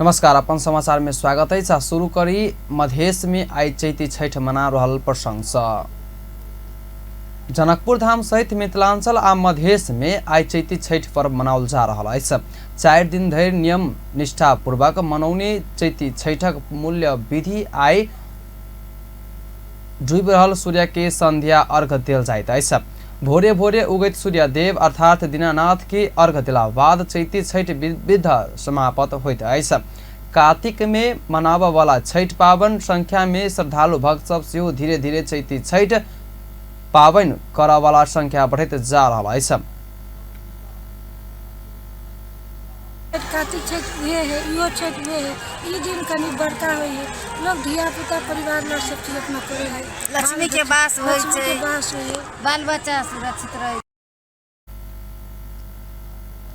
नमस्कार, अपन समाचार में स्वागत है। शुरू करी मधेश में आई चैती छठ मना रहल प्रसंग सँ। जनकपुर धाम सहित मिथिलांचल आ मधेश में आई चैती छठ पर्व मनाओल जा रहल अछि। 4 दिन धरि नियम निष्ठापूर्वक मनौने चैती छठक मूल्य विधि आई डूबि रहल सूर्य के संध्या अर्घ देल जाइत अछि। भोरे भोरे उगैत सूर्य देव अर्थात दीनानाथ के अर्घ देला बाद चैती छठ विध समाप्त होइत अछि। कार्तिक में मनाबऽ वाला छठ पाबनि संख्या में श्रद्धालु भक्त सब सेहो धीरे धीरे चैती छठ पाबनि करऽ वाला संख्या बढ़ैत जा रहल अछि। कार्तिक छठि उहे है, इहो छठि उहे है। ई दिन कनि बड़का होइ है, लोग धिया पुता परिवार लग सब चीज अपना करे है। लक्ष्मी के वास होइ लक्ष्मी के छै, वास होइ है। बाल बच्चा सुरक्षित रहै।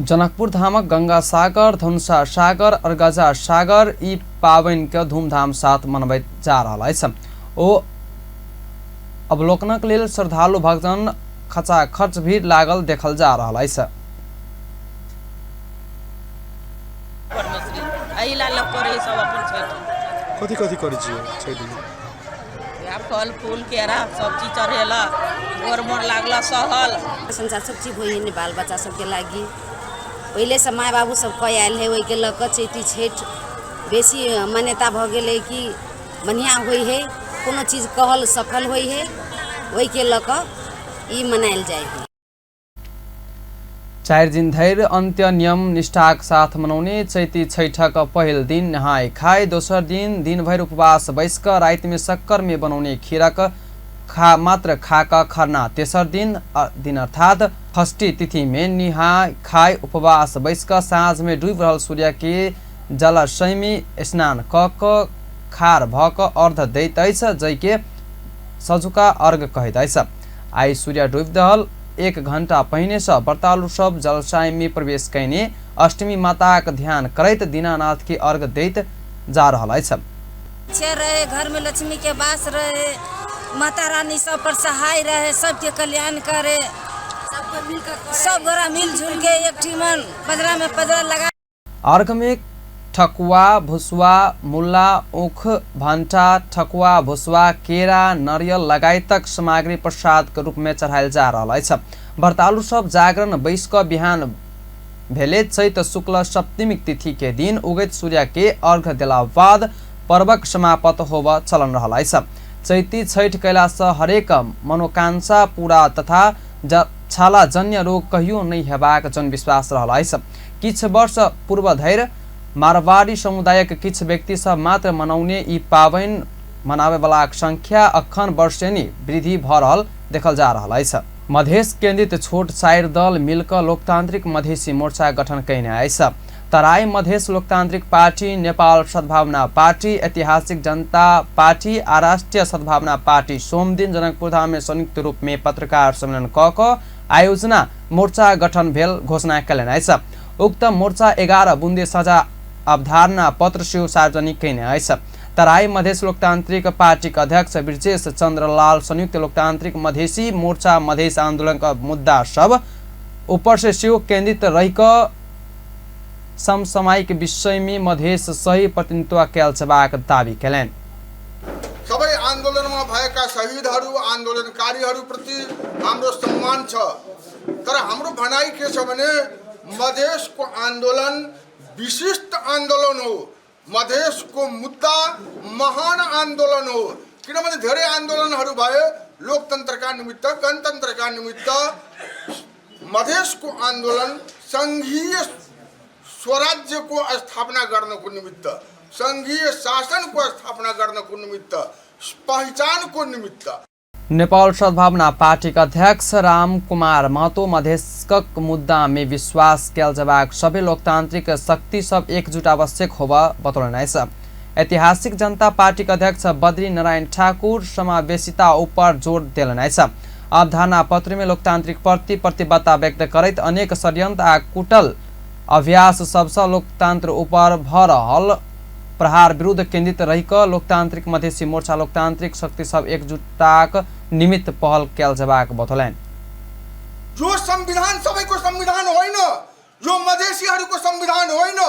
जनकपुर धामक गंगा सागर, धनुषा सागर, अरगजा सागर ई पाबनि के धूमधाम साथ मनबैत जा रहल अछि। ओ अवलोकनक लेल श्रद्धालु भक्तजन खचाखच भीड़ लागल देखल जा रहल अछि। परमेश्वरी एहि ला लोक करै सब अपन छठि। कथी कथी करै छियै छठिमे? वएह फल फूल केरा सब चीज चढ़ेलक, गोर मोर लागल सहल। संसार सब चीज होइ है बाल बच्चा सबके लागि। पहिलेसँ माय बाबू सब कऽ आयल है, ओहिके लऽ कऽ चैती छठि बेसी मान्यता भऽ गेलै कि बढ़िआँ होइ है, कोनो चीज कहल सफल होइ है, ओहिके लऽ कऽ ई मनायल जाइ है। 4 दिन धरि अंत्य नियम निष्ठाक साथ मनौने चैती छठक पहिल दिन नहाय खाय, दोसर दिन दिन भरि उपवास बैस कऽ राति में शक्कर में बनौने खीरक खा मात्र खा कऽ खरना, तेसर दिन दिन अर्थात षष्ठी तिथि में निहाय खाय उपवास बैस कऽ साँझ में डूबि रहल सूर्य के जलाशयमे स्नान कऽ कऽ खार भऽ कऽ अर्घ दैत अछि, जाहिके सझुका अर्घ कहैत अछि। आइ सूर्य डूबि रहल 1 घंटा पहिनेसँ व्रतालु सब जलाशयमे प्रवेश कयने अष्टमी माताक ध्यान करैत दीनानाथ के अर्घ दैत जा रहल अछि। अच्छे रहे, घर में लक्ष्मी के वास रहे, माता रानी सब पर सहाय रहे, सबके कल्याण करे, सब गोरा मिलजुल के एक ठिमन पजरा में पजरा लगा। अर्घ में ठकुआ, भुसुआ, मुल्ला, ऊख, भंटा, ठकुआ, भुसुआ, केरा, नरियल लगायतक सामग्री प्रसाद के रूप में चढ़ायल जा रहल अछि। व्रतालु सब जागरण बैस कऽ बिहान भेले चैत शुक्ल सप्तमी तिथि के दिन उगैत सूर्य के अर्घ देला बाद पर्वक समाप्त होबऽ चलन रहल अछि। चैती छठि कयला सँ हरेक मनोकांक्षा पूरा तथा छालाजन्य रोग कहियो नहि हेबाक जनविश्वास रहल अछि। किछु वर्ष पूर्व धरि मारवाड़ी समुदायक किछु व्यक्ति सब मात्र मनौने ई पाबनि मनाबयवलाक संख्या अखन वर्षेनी वृद्धि भऽ रहल देखल जा रहल अछि। मधेश केन्द्रित छोट 4 दल मिलकऽ लोकतान्त्रिक मधेसी मोर्चा गठन कयने अछि। तराई मधेश लोकतान्त्रिक पार्टी, नेपाल सद्भावना पार्टी, ऐतिहासिक जनता पार्टी आ राष्ट्रिय सद्भावना पार्टी सोमदिन जनकपुरधाममे संयुक्त रूपमे पत्रकार सम्मेलन कऽ कऽ आयोजना मोर्चा गठन भेल घोषणा कयलनि अछि। उक्त मोर्चा 11 बुँदे सजा अवधारणा पत्र सेहो सार्वजनिक कयने अछि। तराई मधेश लोकतान्त्रिक पार्टीक अध्यक्ष ब्रजेश चन्द्रलाल संयुक्त लोकतान्त्रिक मधेसी मोर्चा मधेश आन्दोलनक मुद्दा सब ऊपर से सेहो केन्द्रित रहिकऽ समसामयिक विषयमे मधेश सही प्रतिनिधित्व कयल जेबाक दावी कयलनि। सबै आन्दोलनमा भएका शहीदहरू, आन्दोलनकारीहरूप्रति हाम्रो सम्मान छ, तर हाम्रो भनाइ के छ भने मधेसको आन्दोलन विशिष्ट आन्दोलन हो, मधेसको मुद्दा महान आन्दोलन हो। किनभने धेरै आन्दोलनहरू भए लोकतन्त्रका निमित्त, गणतन्त्रका निमित्त, मधेसको आन्दोलन सङ्घीय स्वराज्यको स्थापना गर्नको निमित्त, सङ्घीय शासनको स्थापना गर्नको निमित्त, पहिचानको निमित्त। नेपाल सद्भावना पार्टीक अध्यक्ष राम कुमार महतो मधेशक मुद्दामे विश्वास कयल जेबाक सबै लोकतान्त्रिक शक्ति सब एकजुट आवश्यक होबऽ बतौलनि अछि। ऐतिहासिक जनता पार्टीक अध्यक्ष बद्री नारायण ठाकुर समावेशिता ऊपर जोर देलनि अछि। अवधारणा पत्रमे लोकतान्त्रिक प्रति प्रतिबद्धता व्यक्त करैत अनेक षड्यंत्र आ कुटल अभ्यास सबसँ लोकतंत्र ऊपर भऽ रहल प्रहार विरुद्ध केन्द्रित रहिकऽ लोकतांत्रिक मधेसी मोर्चा लोकतांत्रिक शक्ति सब एकजुटताक निमित्त पहल कयल जेबाक बतौलनि। जो संविधान सबैको संविधान होइन, जो मधेसीहरूको संविधान होइन,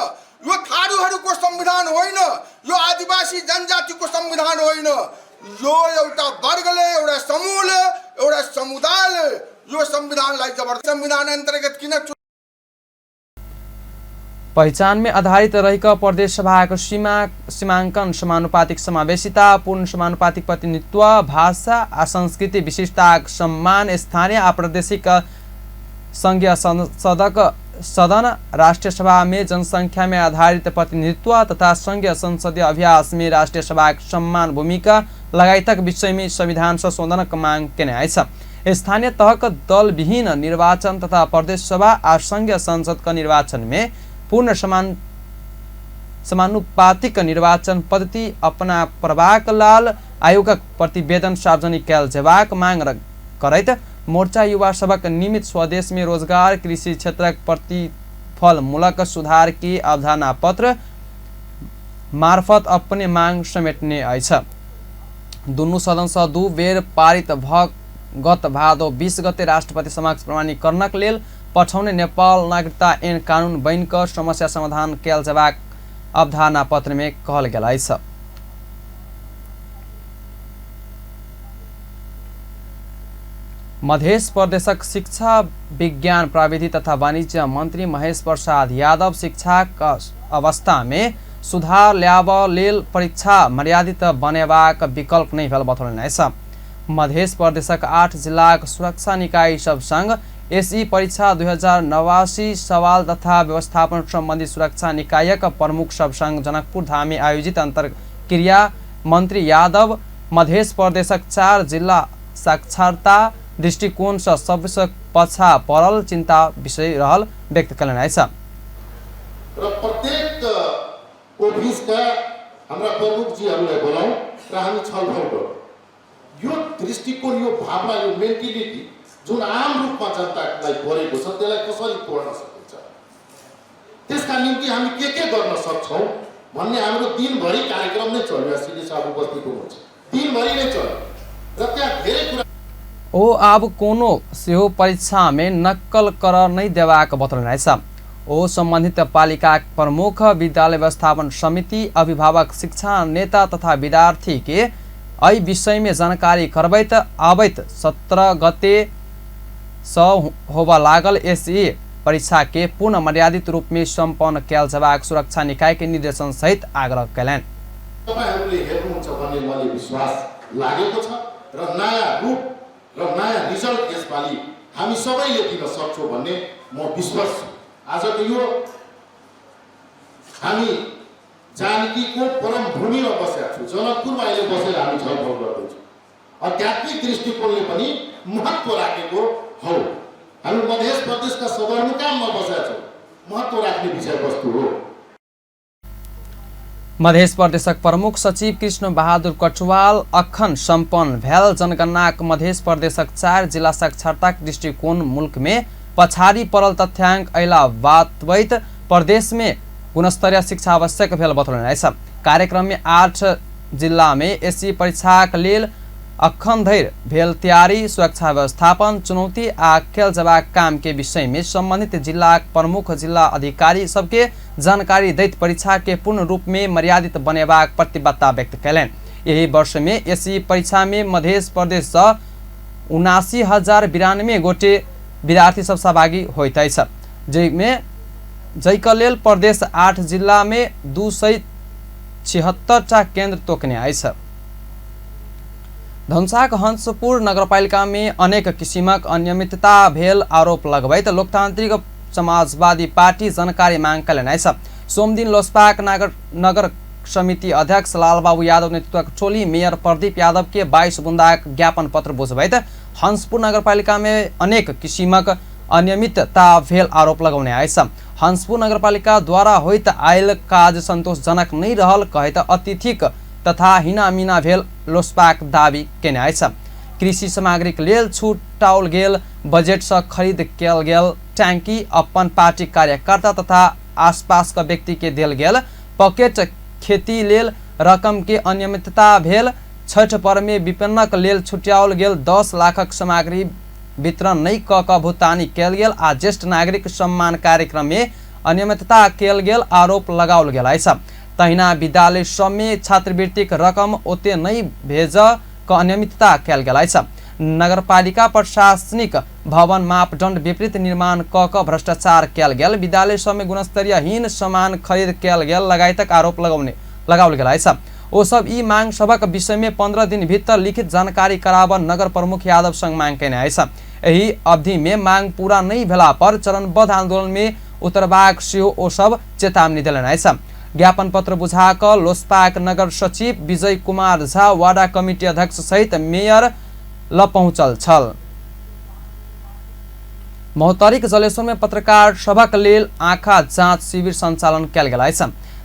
यो थारूहरूको संविधान होइन, यो आदिवासी जनजातिको संविधान होइन। यो एउटा वर्गले, एउटा समूहले, एउटा समुदायले यो संविधानलाई जबरजस्ती संविधान अन्तर्गत किन पहिचान में आधारित रहिक प्रदेश सभाको सीमा सीमांकन, समानुपातिक समावेशिता, पूर्ण समानुपातिक प्रतिनिधित्व, भाषा आ संस्कृति विशिष्टताक सम्मान, स्थानीय आ प्रादेशिक संघीय संसदक सदन, राष्ट्रिय सभा में जनसंख्या में आधारित प्रतिनिधित्व तथा संघीय संसदीय अभ्यास में राष्ट्रिय सभाक सम्मान भूमिका लगायतक विषय में संविधान संशोधनक मांग केने अछि। स्थानीय तहक दलविहीन निर्वाचन तथा प्रदेश सभा आ संघीय संसदक निर्वाचन में पूर्ण समानुपातिक निर्वाचन पद्धति अपना परबाक लाल आयोगक प्रतिवेदन सार्वजनिक कयल जेबाक मांग करैत मोर्चा युवा सबक निमित्त स्वदेश में रोजगार, कृषि क्षेत्रक प्रतिफलमूलक सुधार की अवधारणा पत्र मार्फत अपने मांग समेटने अछि। दुनू सदन सँ 2 बेर पारित भ गत भादो 20 गते राष्ट्रपति समक्ष प्रमाणीकरणक लेल पठौने नेपाल नागरिकता ऐन कानून बनि कऽ समस्या समाधान कयल जेबाक अवधारणा पत्र में कहल गेल अछि। मध्य प्रदेशक शिक्षा विज्ञान प्राविधि तथा वाणिज्य मंत्री महेश प्रसाद यादव शिक्षाक अवस्था में सुधार ल्याबऽ लेल परीक्षा मर्यादित बनेबाक विकल्प नहि भेल बतौलनि अछि। मध्य प्रदेशक 8 जिलाक सुरक्षा निकाय सब संग एसई परीक्षा 2089 सवाल तथा व्यवस्थापन संबंधी सुरक्षा निकायक प्रमुख सब संग जनकपुर धाम में आयोजित अंतरक्रिया मंत्री यादव मध्य प्रदेशक 4 जिला साक्षरता दृष्टिकोण से सबसे पछा पड़ल चिंता विषय रहल व्यक्त कयलनि अछि। र प्रत्येक अफिसका हाम्रा प्रमुखजीहरूलाई बोलाउँ र हामी छलफल गरौँ। यो दृष्टिकोण, यो भावना, यो मेन्टालिटी जुन आम रूपमा जनतालाई परेको छ त्यसलाई कसरी तोड्न सकिन्छ, त्यसका निम्ति हामी के गर्न सक्छौँ भन्ने हाम्रो दिनभरि कार्यक्रम नै चल्यो। सिडी साहब उपस्थित हुनुहुन्छ, दिनभरि नै चल्यो र त्यहाँ धेरै कुरा। ओ आब कोनो सेहो परीक्षा में नक्कल कर नहि देबाक बतौलनि अछि। ओ संबंधित पालिका प्रमुख, विद्यालय व्यवस्थापन समिति, अभिभावक, शिक्षा नेता तथा विद्यार्थी के एहि विषय में जानकारी करबैत आबैत 17 गते सँ होबऽ लागल एसई परीक्षा के पूर्ण मर्यादित रूप में सम्पन्न कयल जेबाक सुरक्षा निकाय के निर्देशन सहित आग्रह कयलनि। तपाईँहरूले हेर्नुहुन्छ भन्ने मलाई विश्वास लागेको छ र नयाँ रूप र नयाँ रिजल्ट यसपालि हामी सबैले दिन सक्छौँ भन्ने म विश्वास छु। आजको यो हामी जानकीको परम भूमिमा बसेका छौँ, जनकपुरमा अहिले बसेर हामी छलफल गर्दैछौँ। आध्यात्मिक दृष्टिकोणले पनि महत्त्व राखेको हो। हामी मध्य प्रदेशका सदरमुकाममा बसेका छौँ, महत्त्व राख्ने विषयवस्तु हो। मध्य प्रदेशक प्रमुख सचिव कृष्ण बहादुर कटुवाल अखन सम्पन्न भेल जनगणनाक मध्य प्रदेशक 4 जिला साक्षरताक दृष्टिकोण मुल्क में पछाडि पड़ल तथ्यांक अयला बातबैत प्रदेश में गुणस्तरीय शिक्षा आवश्यक भेल बतौलनि अछि। कार्यक्रम में 8 जिला में एसई परीक्षाक लेल अखन धरि भेल तैयारी, सुरक्षा व्यवस्थापन, चुनौती आ कयल जेबाक काम के विषय में संबंधित जिलाक प्रमुख जिला अधिकारी सबके जानकारी दैत परीक्षा के पूर्ण रूप में मर्यादित बनेबाक प्रतिबद्धता व्यक्त कयलनि। एहि वर्ष में एसई परीक्षा में मध्य प्रदेश सँ 79,092 गोटे विद्यार्थी सब सहभागी होइत अछि, जाहिमे जाहिके लेल प्रदेश 8 जिला में 276टा केंद्र तोकने अछि। धनुषाक हंसपुर नगरपालिका में अनेक किसिमक अनियमितता भेल आरोप लगबैत लोकतांत्रिक समाजवादी पार्टी जानकारी मांग कयलनि अछि। सोमदिन लोसपाक नगर समिति अध्यक्ष लालबाबू यादव नेतृत्वक टोली मेयर प्रदीप यादव के 22 बुंदाक ज्ञापन पत्र बुझबैत हंसपुर नगरपालिका में अनेक किसिमक अनियमितता भेल आरोप लगौने अछि। हंसपुर नगरपालिका द्वारा होइत आयल काज संतोषजनक नहि रहल कहैत अतिथिक तथा हिनामिना भेल लोसपाक दावी केने अछि। कृषि सामग्रीक लेल छुटाओल गेल बजेटसँ खरीद कयल गेल टैंकी अपन पार्टी कार्यकर्ता तथा आसपास के व्यक्ति के देल गेल पॉकेट खेती लेल रकम के अनियमितता भेल, छठ पर्व में विपणनक लेल छुट्याओल गेल 10 लाखक सामग्री वितरण नहि कऽ कऽ भुगतानी कयल गेल आ ज्येष्ठ नागरिक सम्मान कार्यक्रम में अनियमितता कयल गेल आरोप लगाओल गेल अछि। तहिना विद्यालय सबमे छात्रवृत्तिक रकम ओते नहि भेज क अनियमितता कयल गेल अछि। नगरपालिका प्रशासनिक भवन मापदंड विपरीत निर्माण क भ्रष्टाचार कयल गेल, विद्यालय सबमे गुणस्तरीयहीन सामान खरीद कयल गेल लगायतक आरोप लगाओल गेल अछि। ओ सब ई मांग सभक विषयमे 15 दिन भीतर लिखित जानकारी कराबऽ नगर प्रमुख यादव संग मांग कयने अछि। एहि अवधिमे मांग पूरा नहि भेला पर चरणबद्ध आंदोलनमे उतरबाक सेहो ओ सब चेतावनी देलनि अछि। ज्ञापन पत्र बुझा कऽ लोसपाक नगर सचिव विजय कुमार झा वाडा कमिटी अध्यक्ष सहित मेयर ल पहुँचल छल। महोत्तरीक जलेश्वरमे पत्रकार सभक लेल आँखा जाँच शिविर सञ्चालन कयल गेल अछि।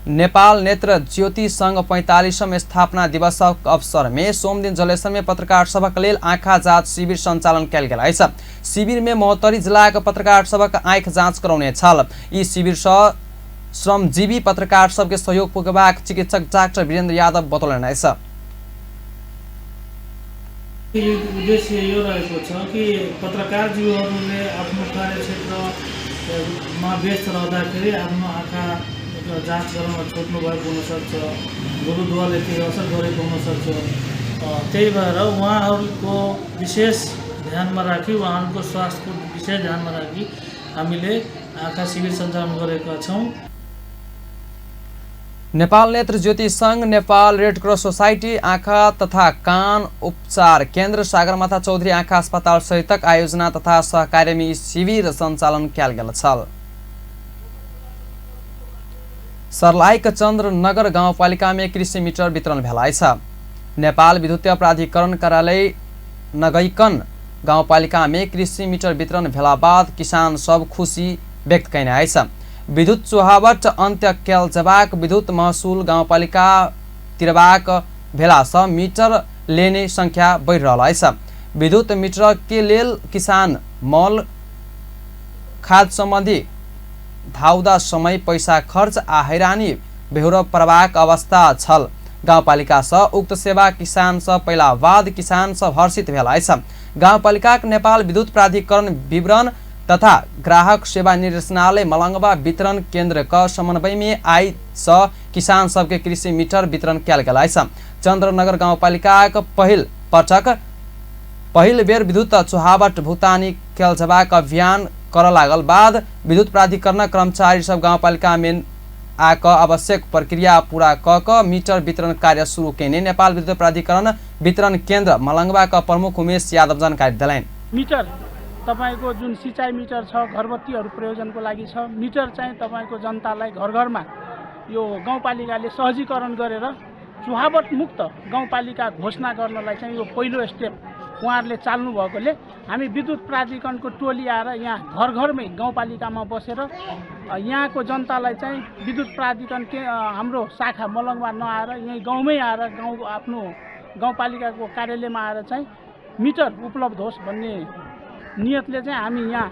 नेपाल नेत्र ज्योति संघ 45वां स्थापना दिवसक अवसरमे सोमदिन जलेश्वरमे पत्रकार सभक लेल आँखा जाँच शिविर सञ्चालन कयल गेल अछि। शिविरमे महोत्तरी जिलाक पत्रकार सभक आँखि जाँच करौने छल। ई शिविरसँ श्रमजीवी पत्रकार सबके सहयोग पुगबाक चिकित्सक डाक्टर वीरेन्द्र यादव बतौलनि अछि। उद्देश्य यो रहेको छ कि पत्रकारज्यूहरूले आफ्नो कार्यक्षेत्रमा व्यस्त रहँदाखेरि आफ्नो आँखा जाँच गराउन छोड्नु भएको हुनसक्छ, धुलो-धुवाले केही असर गरेको हुनसक्छ। त्यही भएर उहाँहरूको विशेष ध्यानमा राखी, उहाँहरूको स्वास्थ्यको विशेष ध्यानमा राखी हामीले आँखा शिविर सञ्चालन गरेका छौँ। नेपाल नेत्र ज्योति संघ, नेपाल रेड क्रस सोसाइटी, आँखा तथा कान उपचार केन्द्र, सागरमाथा चौधरी आँखा अस्पताल सहितक आयोजना तथा सहकार्यमे शिविर सञ्चालन कयल गेल छल। सर्लाहीक चन्द्रनगर गाउँपालिकामे कृषि मिटर वितरण भेल अछि। नेपाल विद्युतीय प्राधिकरण कार्यालय नगैकन गाउँपालिकामे कृषि मिटर वितरण भेला बाद किसान सब खुशी व्यक्त कयने अछि। विद्युत चुहावट अन्त्य कयल जेबाक, विद्युत महसुल गाउँपालिका तिरबाक भेलासँ मिटर लेने संख्या बढ़ि रहल अछि। विद्युत मिटर के लेल किसान मल खाद सम्बन्धी धाउदा समय पैसा खर्च आ हैरानी बेहोर परबाक अवस्था छल। गाउँपालिकासँ उक्त सेवा किसानसँ पहिला बाद किसान सब हर्षित भेल अछि। गाउँपालिकाक नेपाल विद्युत प्राधिकरण विवरण तथा ग्राहक सेवा निर्देशनालय मलंगवा वितरण केन्द्रक समन्वयमे आइ सँ किसान सबके कृषि मिटर वितरण कयल गेल अछि। चन्द्रनगर गाउँपालिकाक पहिल बेर विद्युत चुहावट भुक्तानी कयल जेबाक अभियान करऽ लागल बाद विद्युत प्राधिकरणक कर्मचारी सब गाउँपालिकामे आकऽ आवश्यक प्रक्रिया पूरा कऽ मिटर वितरण कार्य शुरू कयने नेपाल विद्युत प्राधिकरण वितरण केन्द्र मलंगवाक प्रमुख उमेश यादव जानकारी देलनि। मिटर तपाईको जुन सिँचाइ मिटर छ, घरबत्तीहरू प्रयोजनको लागि छ, मिटर चाहिँ तपाईको जनतालाई घर घरमा यो गाउँपालिकाले सहजीकरण गरेर चुहावट मुक्त गाउँपालिका घोषणा गर्नलाई चाहिँ यो पहिलो स्टेप उहाँहरूले चाल्नु भएकोले हामी विद्युत प्राधिकरणको टोली आएर यहाँ घर घरमै गाउँपालिकामा बसेर यहाँको जनतालाई चाहिँ विद्युत प्राधिकरण के हाम्रो शाखा मलङ्गवा नआएर यहीँ गाउँमै आएर गाउँ आफ्नो गाउँपालिकाको कार्यालयमा आएर चाहिँ मिटर उपलब्ध होस् भन्ने नियतले चाहिँ हामी यहाँ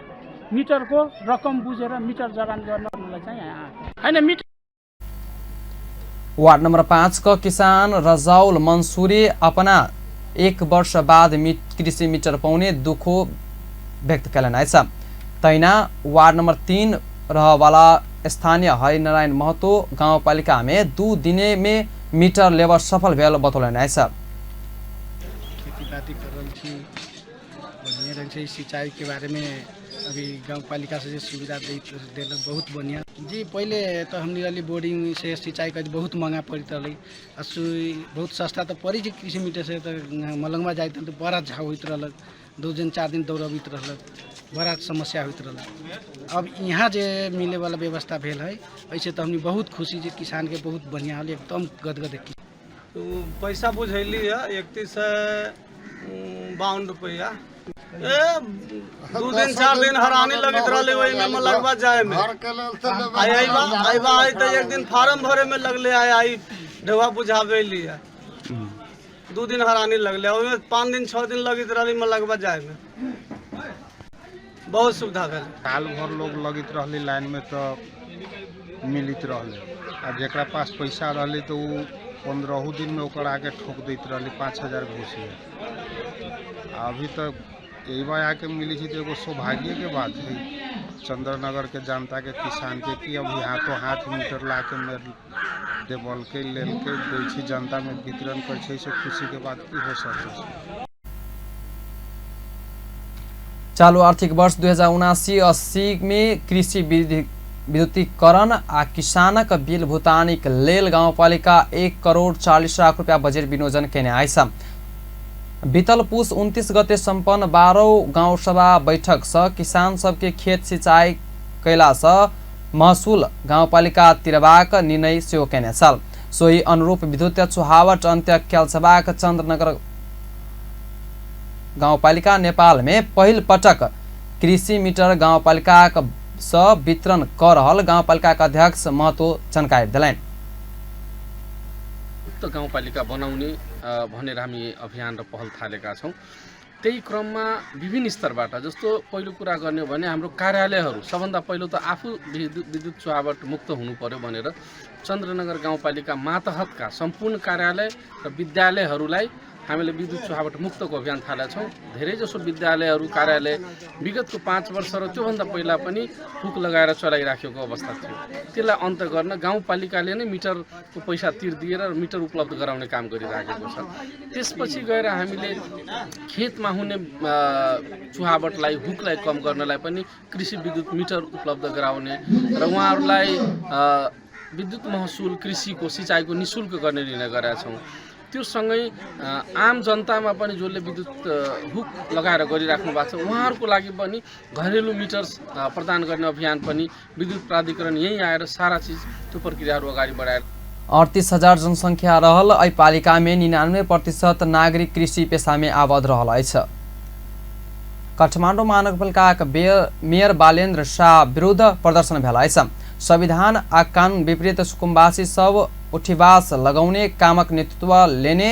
मिटरको रकम बुझेर मिटर जडान गर्नलाई चाहिँ यहाँ हैन मिटर। वार्ड नम्बर 5 का किसान रजाउल मंसूरी अपना 1 वर्ष बाद कृषि मिटर पाउने दुखो व्यक्त कयलनि अछि। तहिना वार्ड नम्बर 3 रहवाला स्थानीय हरिनारायण महतो गाउँपालिकामे 2 दिनेमे मिटर लेब सफल भेल बतौलनि अछि। खेतीपाती कर रहल छी, बढ़िया ढंग से सिंचाई के बारे में अभी गाउँपालिका से सुविधा देलक बहुत बढ़िया जी। पहले तो हमनी रहली बोरिंग से सिंचाई कर बहुत महंगा पड़त रही, आ बहुत सस्ता तो पड़ी छै कृषि मीटर से। तो मलंगवा जाइत तो बड़ा झाव होइत रहलक, 2 दिन 4 दिन दौड़बैत रहलक, बड़ा समस्या होइत रहलक। अब यहाँ जे मिले वाला व्यवस्था भेल है ऐसे तो हमनी बहुत खुशी जे किसान के बहुत बढ़िया होल, एकदम गदगद। तो पैसा बुझैली है 3152 रुपया। ए 2 दिन 4 दिन हरानी लगत रहले ओहिमे मलंगवा जाए में। आइबा आई तो एक दिन फार्म भरे में लगले आए आई ढेवा बुझावे लिए 2 दिन हरानी लगले, ओहिमे 5 दिन 6 दिन लगत रहले मलंगवा जाए में। बहुत सुविधा भेल। साल भर लोग लगत रहले लाइन में तो मिलित रहले, आ जेकरा पास पैसा रहले तो उ 15 दिन में ओकर आके ठोक दैत रहले 5000 घूस। अभी तक यही बार आके मिली थी तो एगो सौभाग्य के बात है। चंद्रनगर के जनता के किसान के कि अभी हाथों हाथ मीटर ला के देवलकै लेलकै दै छै, जनता में वितरण करै छै। से खुशी के बात की हो सकै छै। चालू आर्थिक वर्ष 2079-80 में कृषि विद्युतीकरण आ किसानक बिल भुगतानीक लेल गाउँपालिका 1,40,00,000 रुपया बजेट विनियोजन केने अछि। बीतल पुस 29 गते सम्पन्न 12 गाउँसभा बैठक सँ किसान सबके खेत सिंचाई कैला सँ महसुल गाउँपालिका तिरबाक निर्णय सेहो केने छल। सोही अनुरूप विद्युत चुहावट अन्त्य कयल जेबाक चन्द्रनगर गाउँपालिका नेपाल में पहिल पटक कृषि मीटर गाउँपालिका सँ वितरण क रहल गाउँपालिका के अध्यक्ष महतो जानकारी देलनि। उक्त गाउँपालिका बनाउने भनेर हामी अभियान र पहल थालेका छौँ। त्यही क्रममा विभिन्न स्तरबाट जस्तो पहिलो कुरा गर्ने हो भने हाम्रो कार्यालयहरू सबभन्दा पहिलो त आफू विद्युत चुहावट मुक्त हुनु पर्यो भनेर चन्द्रनगर गाउँपालिका मातहतका सम्पूर्ण कार्यालय र विद्यालयहरूलाई हामीले विद्युत चुहावट मुक्तको अभियान थालेका छौँ। धेरैजसो विद्यालयहरू कार्यालय विगतको 5 वर्ष र त्योभन्दा पहिला पनि हुक लगाएर चलाइराखेको अवस्था थियो। त्यसलाई अन्त गर्न गाउँपालिकाले नै मिटरको पैसा तिर्दिएर मिटर उपलब्ध गराउने काम गरिराखेको छ। त्यसपछि गएर हामीले खेतमा हुने चुहावटलाई हुकलाई कम गर्नलाई पनि कृषि विद्युत मिटर उपलब्ध गराउने र उहाँहरूलाई विद्युत महसुल कृषिको सिँचाइको निःशुल्क गर्ने निर्णय गरेका छौँ। त्यो सँगै आम जनतामा पनि जसले विद्युत हुक लगाएर गरिराख्नु भएको छ उहाँहरूको लागि पनि घरेलु मिटर प्रदान गर्ने अभियान पनि विद्युत प्राधिकरण यहीँ आएर सारा चिज त्यो प्रक्रियाहरू अगाडि बढाएर 38,000 जनसङ्ख्या रहल एहि पालिका में 99% नागरिक कृषि पेशा में आबद्ध रहल अछि। काठमाडौँ महानगरपालिकाक मेयर बालेन्द्र शाह विरुद्ध प्रदर्शन भेल अछि। संविधान आ कानून विपरीत सुकुम्बासी सब उठिवास लगाउने कामक नेतृत्व लेने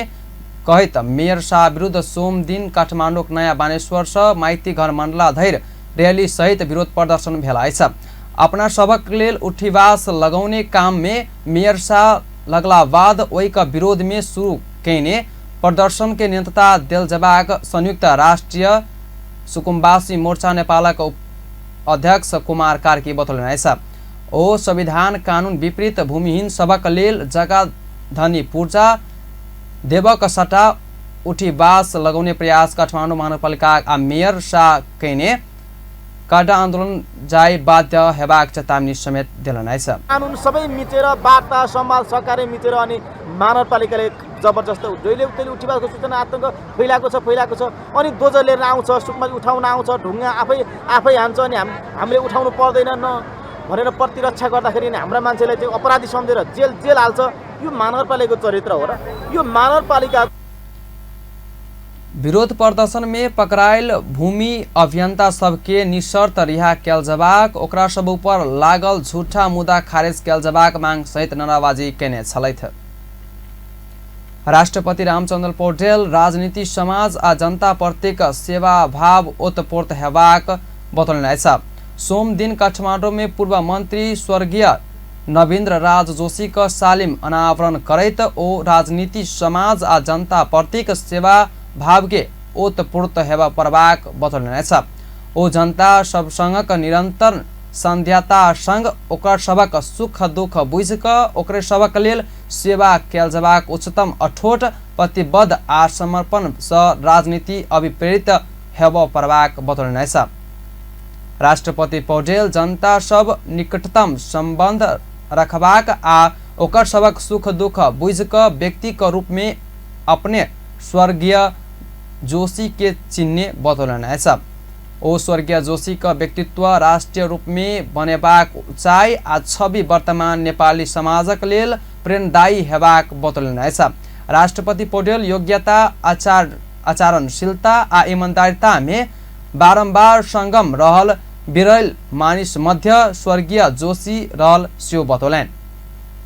कहैत मेयर शाह विरुद्ध सोम दिन काठमाडौँक नयाँ बानेश्वर सँ माइती घर मण्डला धरि रैली सहित विरोध प्रदर्शन भेल अछि। अपना सबक लेल उठिवास लगाउने काम में मेयर शाह लगला बाद ओहिक विरोध में शुरू कयने प्रदर्शन के निरंतरता देल जेबाक संयुक्त राष्ट्रिय सुकुम्बासी मोर्चा नेपालक अध्यक्ष कुमार कार्की बतौलनि अछि। ओ संविधान कानून विपरीत भूमिहीन सबक लेल जग्गा धनी पूर्जा देबक सट्टा उठिवास लगाउने प्रयास काठमाडौँ महानगरपालिका आ मेयर शाह कयने कडा आन्दोलन जाय बाध्य हेबाक चेतावनी समेत देलनि अछि। कानुन सबै मिचेर वार्ता संवाद सहकार्य मिचेर अनि महानगरपालिकाले जबरजस्त जहिले उहिले उठिवासको सूचना आतङ्क फैलाएको छ अनि डोजर लिएर आउँछ, सुकमा उठाउन आउँछ, ढुङ्गा आफै आफै हान्छ अनि हामीले उठाउनु पर्दैन न भनेर प्रतिरक्षा गर्दाखेरि हाम्रा मान्छेलाई चाहिँ अपराधी सम्झेर जेल हाल्छ। यो महानगरपालिकाको चरित्र हो र? यो महानगरपालिका विरोध प्रदर्शन में पकड़ायल भूमि अभियंता सबके निशर्त रिहा कयल जेबाक, ओकरा सब ऊपर लागल झूठा मुद्दा खारिज कयल जेबाक मांग सहित नाराबाजी केने छलथि। राष्ट्रपति रामचंद्र पौडेल राजनीति समाज आ जनता प्रतिक सेवा भाव ओतप्रोत हेबाक बतौलनि अछि। सोम दिन काठमाडौँ में पूर्व मंत्री स्वर्गीय नवीन्द्र राज जोशी का सालिम अनावरण करैत ओ राजनीति समाज आ जनता प्रतिक सेवा भाव के ओतप्रोत हेबा पड़बाक बतौलनि अछि। ओ जनता सबसँगक निरंतर संध्याता संग ओकर सबक सुख दुख बुझि कऽ ओकरे सबक लेल सेवा कयल जेबाक उच्चतम अठोट प्रतिबद्ध आ समर्पण सँ राजनीति अभिप्रेरित हेबऽ पड़बाक बतौलनि अछि। राष्ट्रपति पौडेल जनता सब निकटतम संबंध रखबाक आ ओकर सबक सुख दुख बुझि कऽ व्यक्ति के रूप में अपने स्वर्गीय जोशी के चिन्हने बतौलनि अछि। ओ स्वर्गीय जोशी का व्यक्तित्व राष्ट्रीय रूप में बनेबाक ऊंचाई आ छवि वर्तमान नेपाली समाजक लेल प्रेरणादायी हेबाक बतौलनि अछि। राष्ट्रपति पौडेल योग्यता, आचरणशीलता आ ईमानदारिता में बारम्बार संगम रहल विरल मानिस मध्य स्वर्गीय जोशी रहल सेहो बतौलनि।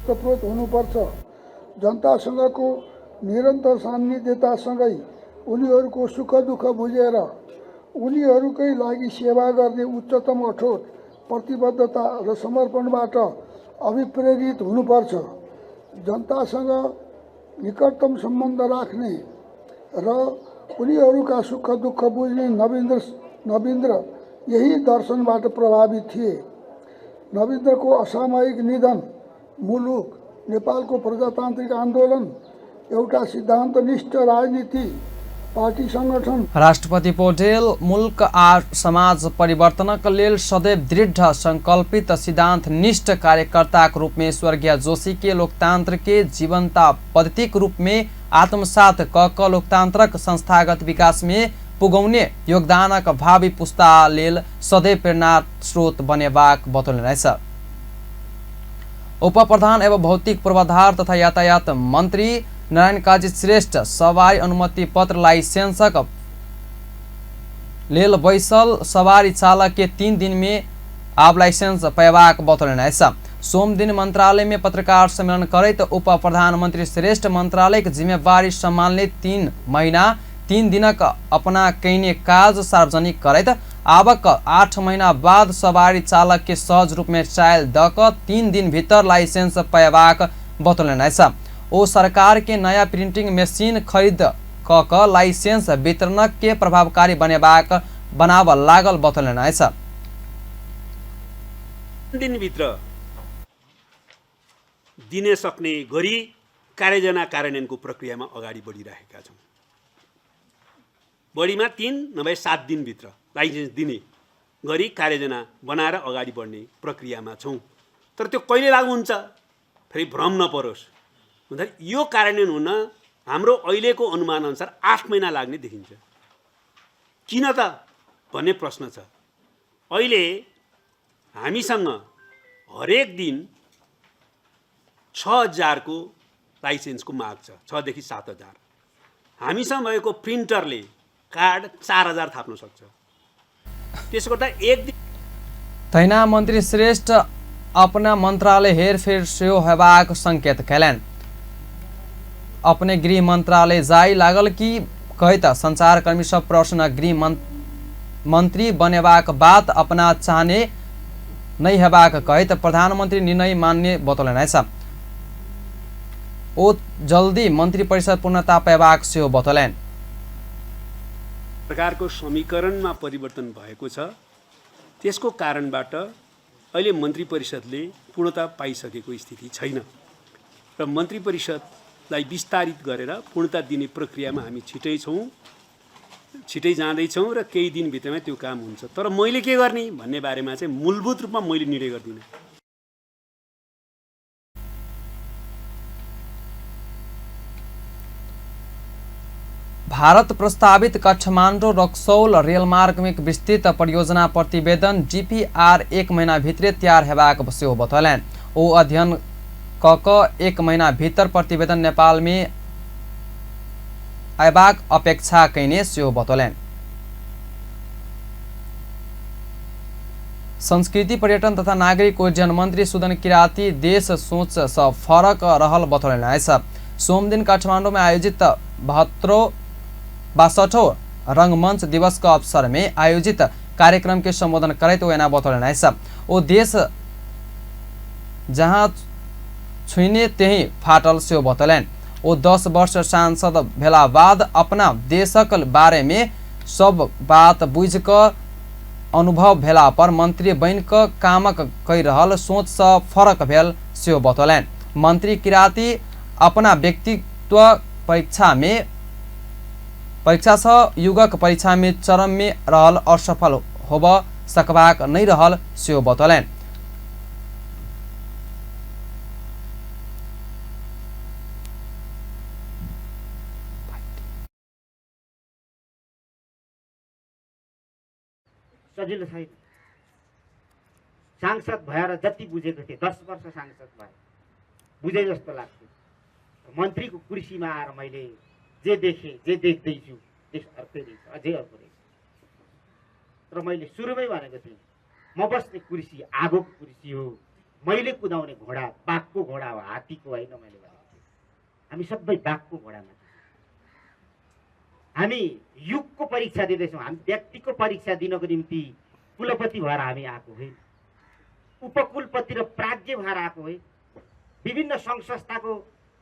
ओतप्रोत हुनुपर्छ। जनतासँगको निरन्तर सान्निध्यतासँगै उनीहरूको सुख दुःख बुझेर उनीहरूकै लागि सेवा गर्ने उच्चतम अठोट प्रतिबद्धता र समर्पणबाट अभिप्रेरित हुनुपर्छ। जनतासँग निकटतम सम्बन्ध राख्ने र उनीहरूका सुख दुःख बुझ्ने नवीन्द्र यही दर्शनबाट प्रभावित थिए। नविन्द्रको असामयिक निधन मुलुक, नेपालको प्रजातान्त्रिक आन्दोलन, एउटा सिद्धान्तनिष्ठ राजनीति, पार्टी संगठन। राष्ट्रपति पौडेल मुल्क आ समाज परिवर्तनक लेल सदैव दृढ़ संकल्पित सिद्धान्तनिष्ठ कार्यकर्ताक रूप में स्वर्गीय जोशी के लोकतंत्र के जीवंता पद्धतिक रूप में आत्मसात क क लोकतांत्रक संस्थागत विकास में पुगौने योगदानक भावी पुस्ता लेल सदैव प्रेरणा स्रोत बनेबाक बतौलनि अछि। उप प्रधान एवं भौतिक पूर्वाधार तथा यातायात मंत्री नारायण काजी श्रेष्ठ सवारी अनुमति पत्र लाइसेंसक लेल बैसल सवारी चालक के 3 दिन में आब लाइसेंस पयबाक बतौलनि अछि। सोमदिन मंत्रालय में पत्रकार सम्मेलन करैत उप प्रधानमंत्री श्रेष्ठ मंत्रालय के जिम्मेवारी सम्हाल्ने 3 महीना 3 दिनक अपना कयने काज सार्वजनिक करैत आबक 8 महीना बाद सवारी चालक के सहज रूप में ट्रायल द क 3 दिन भीतर लाइसेंस पयबाक बतौलनि अछि। ओ सरकार के नया प्रिंटिंग मशीन खरीद क क लाइसेंस वितरण के प्रभावकारी बनेबाक बनाब लागल बतौलनि अछि। दिनभित्र दिने सक्ने गरी कार्ययोजना कार्यान्वयनको प्रक्रियामा अगाडि बढिरहेका छौँ। बढीमा 3 नभए 7 दिनभित्र लाइसेन्स दिने गरी कार्ययोजना बनाएर अगाडि बढ्ने प्रक्रियामा छौँ। तर त्यो कहिले लागू हुन्छ फेरि भ्रम नपरोस् भन्दाखेरि यो कार्यान्वयन हुन हाम्रो अहिलेको अनुमान अनुसार 8 महिना लाग्ने देखिन्छ। किन त भन्ने प्रश्न छ। अहिले हामीसँग हरेक दिन 6,000 को लाइसेन्सको माग छ, 6 देखि 7,000। हामीसँग भएको प्रिन्टरले कार्ड 4,000 थाप्न सक्छ। त्यसो गर्दा एक दिन तहिना मंत्री श्रेष्ठ अपना मंत्रालय हेरफेर सेहो हेबाक संकेत कयलनि। अपने गृह मंत्रालय जाय लागल कि कहैत संचारकर्मी सब प्रश्न गृह मंत्री बनेबाक बात अपना चाहने नहि हेबाक कहैत प्रधानमंत्री निर्णय मान्य बतौलनि अछि। ओ जल्दी मंत्री परिषद पूर्णता पाएबाक सेहो बतौलनि। सरकारको समीकरणमा परिवर्तन भएको छ, त्यसको कारणबाट अहिले मन्त्री परिषदले पूर्णता पाइसकेको स्थिति छैन र मन्त्री परिषदलाई विस्तारित गरेर पूर्णता दिने प्रक्रियामा हामी छिटै जाँदैछौँ र केही दिनभित्रमै त्यो काम हुन्छ। तर मैले के गर्ने भन्ने बारेमा चाहिँ मूलभूत रूपमा मैले निर्णय गर्दिनँ। भारत प्रस्तावित काठमाडौँ रक्सौल रेलमार्ग में विस्तृत परियोजना प्रतिवेदन डीपीआर 1 महीना भित्रे तैयार हेबाक सेहो बतौलनि। ओ अध्ययन क क 1 महीना भीतर प्रतिवेदन नेपाल में अयबाक अपेक्षा कयने सेहो बतौलनि। संस्कृति पर्यटन तथा नागरिक उड्डयन मंत्री सुदन किराती देश सोच सँ फरक रहल बतौलनि अछि। सोमदिन काठमाडौँ में आयोजित 62वां रंगमंच दिवस के अवसर में आयोजित कार्यक्रम के संबोधन करैत ओ एना बतौलनि अछि। ओ देश जहाँ छुइने त्यही फाटल सेहो बतौलनि। ओ 10 वर्ष सांसद भेला बाद अपना देशक बारे में सब बात बुझि क अनुभव भेला पर मंत्री बनि क कामक कहि रहल सोच सँ फरक भेल सेहो बतौलनि। मंत्री किराती अपना व्यक्तित्व परीक्षा सँ युगक परीक्षा में चरम में रहल असफल होब सकबाक नहि रहल सेहो बतौलनि। सजिलो छैन। सांसद भएर जति बुझेको थिएँ, 10 वर्ष सांसद भए बुझे जस्तो लाग्थ्यो। मन्त्रीको कुर्सीमा आएर मैले जे देखेँ, जे देख्दैछु देश अर्कै रहेछ, अझै अर्को रहेछ। तर मैले सुरुमै भनेको थिएँ, म बस्ने कुर्सी आगोको कुर्सी हो, मैले कुदाउने घोडा बाघको घोडा हो, हात्तीको होइन। मैले भनेको थिएँ हामी सबै बाघको घोडामा छौँ। हामी युगको परीक्षा दिँदैछौँ। हामी व्यक्तिको परीक्षा दिनको निम्ति कुलपति भएर हामी आएको होइन, उपकुलपति र प्राज्ञ भएर आएको होइन। विभिन्न सङ्घ संस्थाको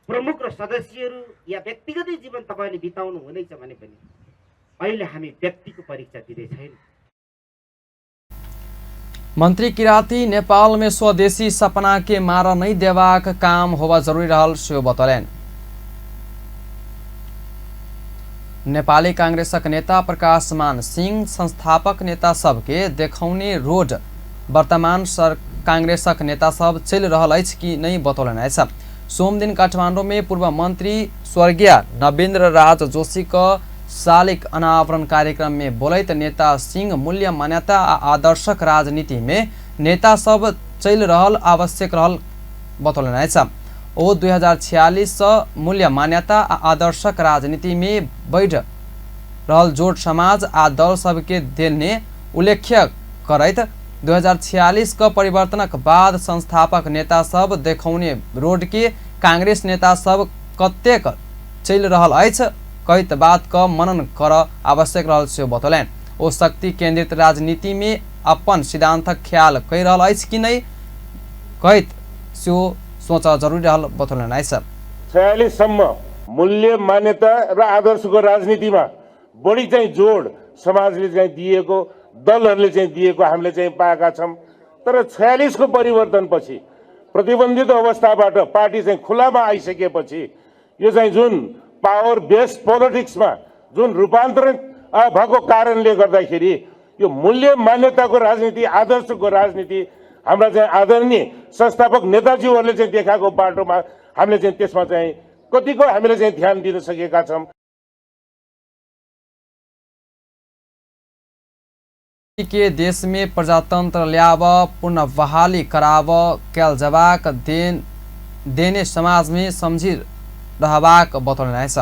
प्रमुख र सदस्यहरू या व्यक्तिगत जीवन तपाईँले बिताउनु हुनेछ भने पनि अहिले हामी व्यक्तिको परीक्षा दिँदै छैनौँ। मंत्री किराती नेपाल में स्वदेशी सपना के मार नहीं देवाक काम होवा जरूरी रहल सेहो बतौलनि। नेपाली कांग्रेसक नेता प्रकाश मान सिंह संस्थापक नेता सबके देखौने रोड वर्तमान कांग्रेसक नेता सब चलि रहल अछि कि नहि बतौलनि अछि। सोमदिन काठमाडौँ में पूर्व मंत्री स्वर्गीय नवीन्द्र राज जोशी क शालिक अनावरण कार्यक्रम में बोलैत नेता सिंह मूल्य मान्यता आ आदर्शक राजनीति में नेता सब चलि रहल आवश्यक रहल बतौलनि अछि। ओ 2046 से मूल्य मान्यता आ आदर्शक राजनीति में बढ़ि रहल जोड़ समाज आ दल सबके देने उल्लेख करैत 2046 क परिवर्तनक बाद संस्थापक नेता सब देखौने रोड के कांग्रेस नेता सब कतेक चलि रहल अछि कहैत बात क मनन कर आवश्यक रहल सेहो बतौलनि। ओ शक्ति केंद्रित राजनीति में अपन सिद्धांतक ख्याल कहि रहल अछि कि नहि कहैत सेहो सोच जरूरी रहल बतौलनि अछि। 46 सम्म मूल्य मान्यता र आदर्शको राजनीतिमा बढी चाहिँ जोड समाजले चाहिँ दिएको, दलहरूले चाहिँ दिएको हामीले चाहिँ पाएका छौँ। तर 46 को परिवर्तनपछि प्रतिबन्धित अवस्थाबाट पार्टी चाहिँ खुलामा आइसकेपछि यो चाहिँ जुन पावर बेस्ड पोलिटिक्समा जुन रूपान्तरण भएको कारणले गर्दाखेरि यो मूल्य मान्यताको राजनीति, आदर्शको राजनीति हाम्रा चाहिँ आदरणीय संस्थापक नेताजीहरूले चाहिँ देखाएको बाटोमा हामीले चाहिँ त्यसमा चाहिँ कतिको हामीले चाहिँ ध्यान दिन सकेका छौँ। के देश में प्रजातंत्र ल्याब पुनः बहाली कराब कैल जबाक देने समाज में समझी रहबाक बतौलनि अछि।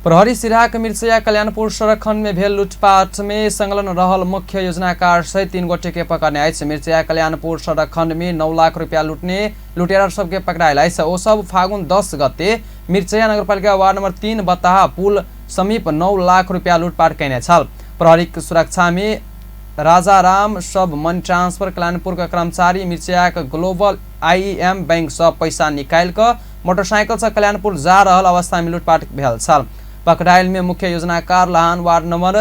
प्रहरी सिराहाक मिर्चैया कल्याणपुर सड़क खंड में भेल लूटपाट में संलग्न रहल मुख्य योजनाकार सहित 3 गोटे के पकड़ने अछि। मिर्चैया कल्याणपुर सड़क खंड में 9 लाख रुपया लूटने लुटेरा सबके पकड़ायल अछि। ओ सब फागुन 10 गते मिर्चैया नगरपालिका वार्ड नंबर 3 बताहा पुल समीप 9 लाख रुपया लूटपाट कयने छल। प्रहरी सुरक्षा में राजाराम सब मनी ट्रांसफर कल्याणपुर के कर्मचारी मिर्चैया के ग्लोबल आईएम बैंक से पैसा निकालि कऽ मोटरसाइकिल से कल्याणपुर जा रहल अवस्था में लूटपाट भेल छल। पकड़ायल में मुख्य योजनाकार लहान वार्ड नंबर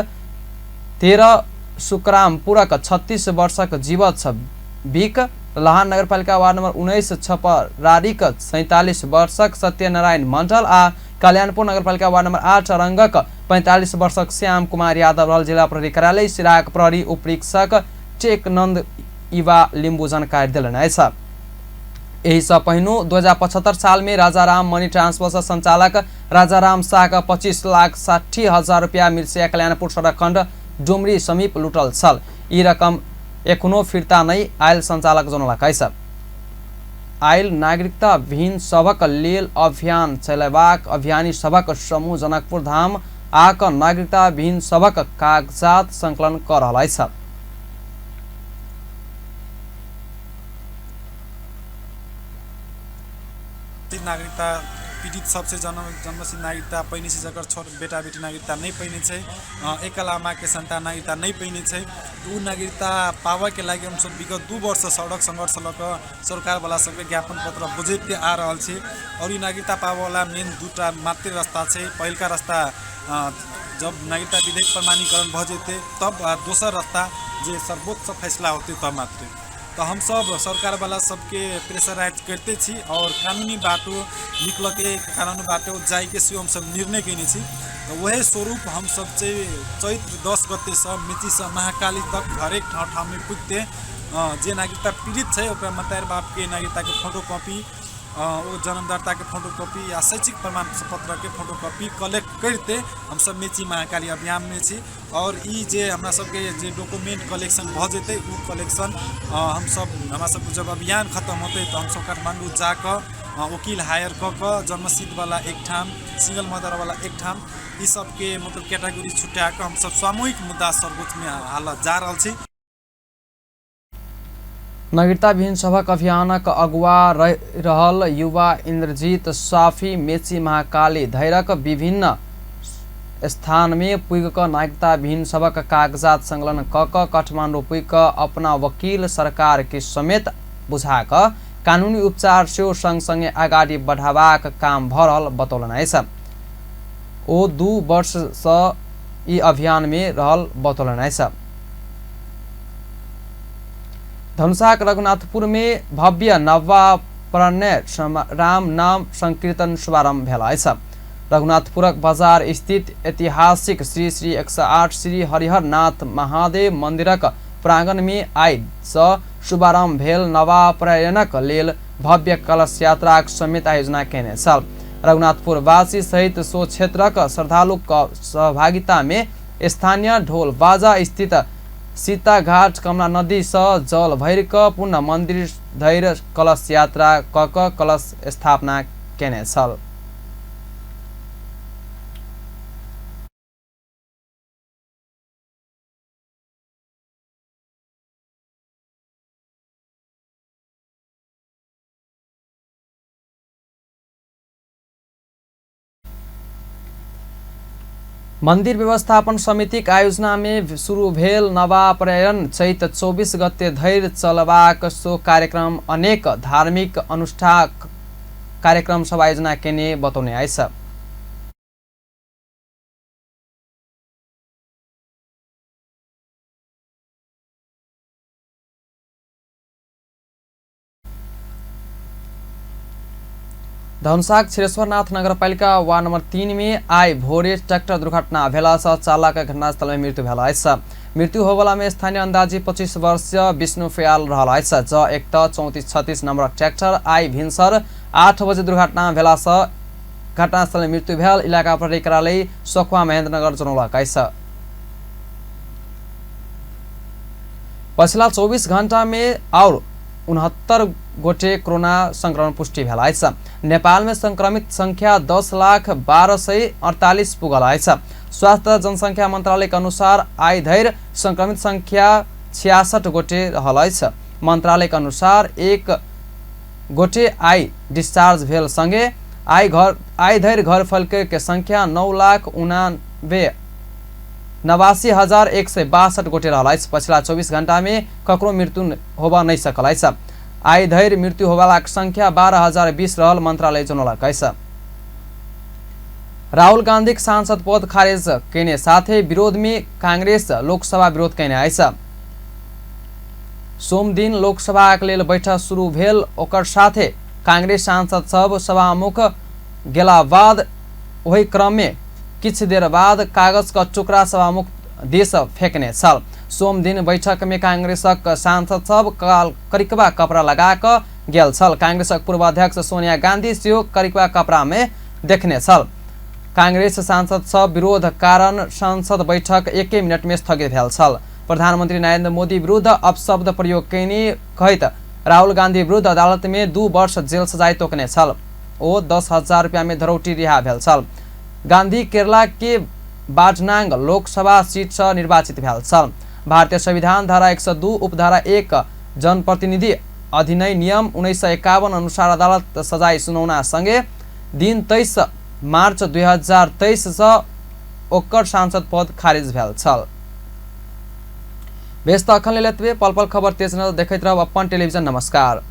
13 सुकरामपुरक 36 वर्षक जीवछ बिक, लहान नगरपालिका वार्ड नंबर 19 छपरारीक 47 वर्षक सत्यनारायण मंडल आ कल्याणपुर नगरपालिका वार्ड नंबर 8 रंगक 45 वर्षक श्याम कुमार यादव रहल जिला प्रहरी कार्यालय सिराहाक प्रहरी उपरीक्षक टेकनंद इवा लिम्बू जानकारी देलनि अछि। एहिसँ पहिनो 2075 साल में राजाराम मनी ट्रांसफर से संचालक राजाराम शाह का 25,60,000 रुपया मिर्चैया कल्याणपुर सड़क खंड डुमरी समीप लूटल छल। ई रकम एखनो फिर्ता नहि आयल संचालक जनौलक अछि। आयल नागरिकता विहीन सभक लेल अभियान चलेबाक अभियानी सभक समूह जनकपुर धाम आक नागरिकता विहीन सभक कागजात संकलन कऽ रहल अछि। नागरिकता पीड़ित सबसे जन्मसिद्ध नागरिकता पहिने से जकर छोट बेटा बेटी नागरिकता नहीं पहिने छै, एकल आमाके सन्तान नागरिकता नहीं पहिने छै, उ नागरिकता पाबऽके लागि हमसब विगत 2 वर्ष सड़क सङ्घर्ष लऽ कऽ सरकारवाला सबके ज्ञापन पत्र बुझैते आ रहल छी। और ई नागरिकता पाबऽवाला मेन 2टा मात्रै रास्ता छै। पहिलका रास्ता जब नागरिकता विधेयक प्रमाणीकरण भऽ जेतै तब, दोसर रास्ता जे सर्वोच्च फैसला होतै तब मात्रै। तो हम सब सरकारवाला सबके प्रेशराइज करते छी और कानूनी बाटो निकलके कानूनी बाटो जाइके सेहो हम सब निर्णय कयने छी। तो वही स्वरूप हम सब चाहिँ चैत्र 10 गतेसँ मेचीसँ महाकाली तक हरेक ठाउँ ठाउँमे पुगते जे नागरिकता पीड़ित छै ओकरा मतार बापके नागरिकताके फोटोकॉपी, ओ जन्मदाताके फोटोकॉपी या शैक्षिक प्रमाण पत्रके फोटोकॉपी कलेक्ट करते हम सब मेची महाकाली अभियानमे छी। और ई जे हमरा सबके जे डॉक्यूमेंट कलेक्शन भऽ जेतै उ कलेक्शन हमसब हमरा सबके जब अभियान खत्म होतै तऽ हमसब काठमाण्डू जाकऽ वकील हायर कऽ कऽ जन्मसिद्धवला एक ठाम, सिंगल मदरवला एक ठाम, ई सबके मतलब कैटेगरी छुटा कऽ हमसब सामूहिक मुद्दा सर्वोच्चमे हालत जा रहल छी। नागरिकता विहीन सभक अभियानक अगुआ रहल युवा इंद्रजीत साफी मेची महाकाली धैरक विभिन्न स्थान में पुग कऽ नागरिकता विहीन सभक कागजात संकलन कऽ कऽ काठमांडू पुग कऽ अपना वकील सरकार के समेत बुझा कऽ कानूनी उपचार सेहो सँगसँगै अगाडि बढ़ाबाक काम भ रहल बतौलनि अछि। ओ 2 वर्षसँ ई अभियानमे रहल बतौलनि अछि। धनुषाक रघुनाथपुरमे भव्य नवा प्रणय राम नाम संकीर्तन शुभारंभ भेल अछि। रघुनाथपुरक बाजार स्थित ऐतिहासिक श्री श्री 108 श्री हरिहर नाथ महादेव मंदिरक प्रांगणमे आइ सँ शुभारंभ भेल नवाप्रयणक लेल भव्य कलश यात्राक समेत आयोजना केने छल। रघुनाथपुरवासी सहित सो क्षेत्रक श्रद्धालुक सहभागितामे स्थानीय ढोल बाजा स्थित सीताघाट कमला नदी सँ जल भरि कऽ पुनः मंदिर धरि कलश यात्रा कऽ कलश स्थापना केने छल। मंदिर व्यवस्थापन समितिक आयोजनामे शुरू भेल नवाप्रयण चैत 24 गते धरि चलबाक सो कार्यक्रम अनेक धार्मिक अनुष्ठान कार्यक्रम सब आयोजना केने बतौने अछि। धनुषाक क्षीरेश्वरनाथ नगरपालिका वार्ड नंबर 3 में आइ भोरे ट्रैक्टर दुर्घटना भेलासँ चालक घटनास्थलमे मृत्यु भेल अछि। मृत्यु होबला में स्थानीय अंदाजी 25 वर्षीय विष्णु फयाल रहल अछि। ज 1 3436 नंबरक ट्रैक्टर आइ भिनसर 8 बजे दुर्घटना भेलासँ घटनास्थलमे मृत्यु भेल इलाका प्रहरी कार्यालय सखुवा महेन्द्रनगर जनौलक अछि। पछिला 24 घण्टा में और 69 गोटे कोरोना संक्रमण पुष्टि भेल अछि। नेपाल में संक्रमित संख्या 10,12,48 पुगल अछि। स्वास्थ्य जनसंख्या मंत्रालय के अनुसार आइ धरि संक्रमित संख्या 66 गोटे रहल अछि। मंत्रालय के अनुसार 1 गोटे आइ डिस्चार्ज भेल संगे आइ धरि घर फर्के के संख्या 9,89,162 गोटे रहल अछि। पछिला 24 घण्टा में ककरो मृत्यु होबा नहि सकल अछि। आइ धरि मृत्यु होबालाक संख्या 12,020 रहल मंत्रालय जनौलक अछि। राहुल गांधीक सांसद पद खारेज केने साथे विरोध में कांग्रेस लोकसभा विरोध केने अछि। सोमदिन लोकसभाक लेल बैठक शुरू भेल ओकर साथे कांग्रेस सांसद सब सभामुख गेला बाद ओहि क्रम में किछु देर बाद कागज का टुकड़ा सभामुख देश फेंकने छल। सोमदिन बैठक में कांग्रेसक सांसद सब करिकबा कपड़ा लगा कऽ गेल छल। कांग्रेसक पूर्व अध्यक्ष सोनिया गांधी सेहो करिकबा कपड़ा में देखने छल। कांग्रेस सांसद सब विरोध कारण संसद बैठक 1 मिनट में स्थगित भेल छल। प्रधानमंत्री नरेंद्र मोदी विरुद्ध अपशब्द प्रयोग केने कहैत राहुल गांधी विरुद्ध अदालत में 2 वर्ष जेल सजाय तोकने छल। ओ 10,000 रुपया में धरौटी रिहा भेल छल। गांधी केरला के बाजनांग लोकसभा सीट से निर्वाचित भेल छल। भारतीय संविधान धारा 102 उपधारा 1 जनप्रतिनिधि अधिनियम नियम 1951 अनुसार अदालत सजाय सुनौना संगे दिन 23 मार्च 2023 से ओकर सांसद पद खारिज भेल छल। बेस त अखन लेल एतबे। पल पल खबर तेज नजर देखैत रहब अपन टेलीविजन। नमस्कार।